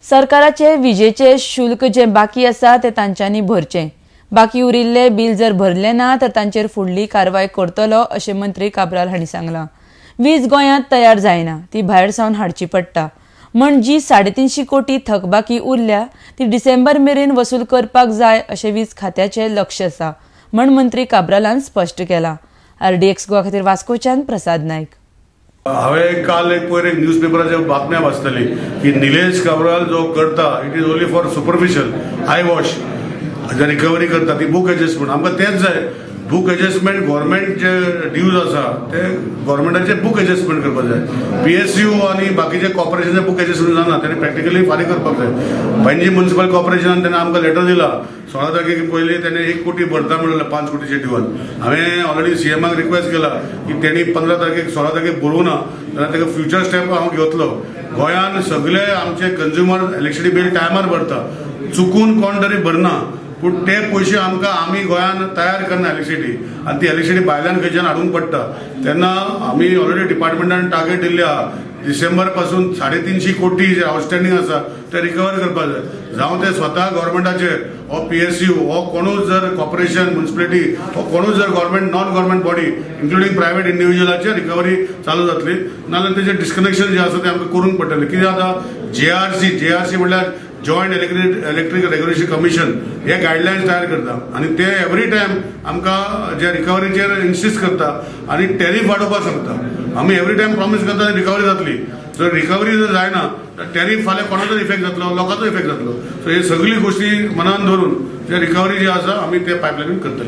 सरकाराचे विजेचे शुल्क जे बाकी आसा ते तांच्यांनी भरचें. बाकी उरिल्ले बील जर भरले ना तर तांचेर फुडली कारवाय करतलो अशें मंत्री काब्राल हांणी सांगलां. वीज गोंयांत तयार जायना, ती भायर सावन हाडची पडटा म्हण जी 350 कोटी थकबाकी उरल्या ती डिसेंबर मेरेन वसूल करपाक जाय अशें वीज खात्याचें लक्ष आसा म्हण मंत्री काब्रालान स्पश्ट केलां. आरडीएक्स गोवा खातीर वास्कोच्यान प्रसाद नायक. हांवें काल एक पयर एक न्यूज पेपराचेर बातम्या वाचतली की निलेश काब्राल जो करता, it is only for superficial eye wash. J recovery करता ती बूक एडजस्टमेंट, आमकां तेंच जाय. बूक एडजस्टमेंट, गव्हर्मेंट जे ड्यूज आसा ते गव्हर्मेंटाचे बूक एडजस्टमेंट करपाक जाय. पीएसयू आनी बाकीचे कॉर्पोरेशनाचे बूक एडजस्टमेंट जाना, तेणी प्रॅक्टिकली फारीक करपाक जाय. पणजी म्युन्सिपल कॉर्पोरेशनान तेणे आमकां लेटर दिला, 16 तारखेक पयलीं तेणे 1 कोटी भरता म्हणलें 5 कोटीचे ड्यूवान. हांवें ऑलरेडी सीएमाक रिक्वेस्ट केला की तेणी 15 तारखेक, 16 तारखेक भरूं ना जाल्यार ताका फ्युचर स्टेप हांव घेतलो. गोंयान सगळे आमचे कंज्युमर इलेक्ट्रिसिटी बील टायमार भरता. चुकून कोण तरी भरना, पूण ते पयशे आमकां, आमी गोंयान तयार करना इलेक्ट्रिसिटी आनी ती इलेक्ट्रिसिटी भायल्यान खंयच्यान हाडूंक पडटा. तेन्ना आमी ऑलरेडी डिपार्टमेंटान टार्गेट दिल्ली आहा, डिसेंबर पासून 350 कोटी जे आउटस्टँडींग आसा ते रिकवर करपाक जाय. जावं ते स्वता गव्हर्मेंटाचे हो पीएसयू हो कोणूच जर कॉर्पोरेशन, म्युन्सिपलिटी हो कोणूच जर government, non government body, including private इंडिव्हिज्युअलाचे recovery चालू जातली. नाजाल्यार तेजे डिस्कनेक्शन जे आसा ते आमकां करूंक पडटलें. कितें आतां जेआरसी, जेआरसी म्हणल्यार जॉयंट इलेक्ट्रीक रेग्युलेशन कमिशन, हे गायडलायन्स तयार करता आनी ते एवरी टायम आमकां जे रिकव्हरीचेर इन्सिस्ट करता आनी टॅरीफ वाडोवपाक सांगता. आमी एवरी टायम प्रॉमीस करता रिकव्हरी जातली. जर रिकव्हरी जर जायना तर टॅरीफ फाल्यां कोणाचो इफेक्ट जातलो? लोकांचो इफेक्ट जातलो. सो हे सगळी गोष्टी मनान धरून जे रिकव्हरी जी आसा, आमी ते पायपलायनीन करतले.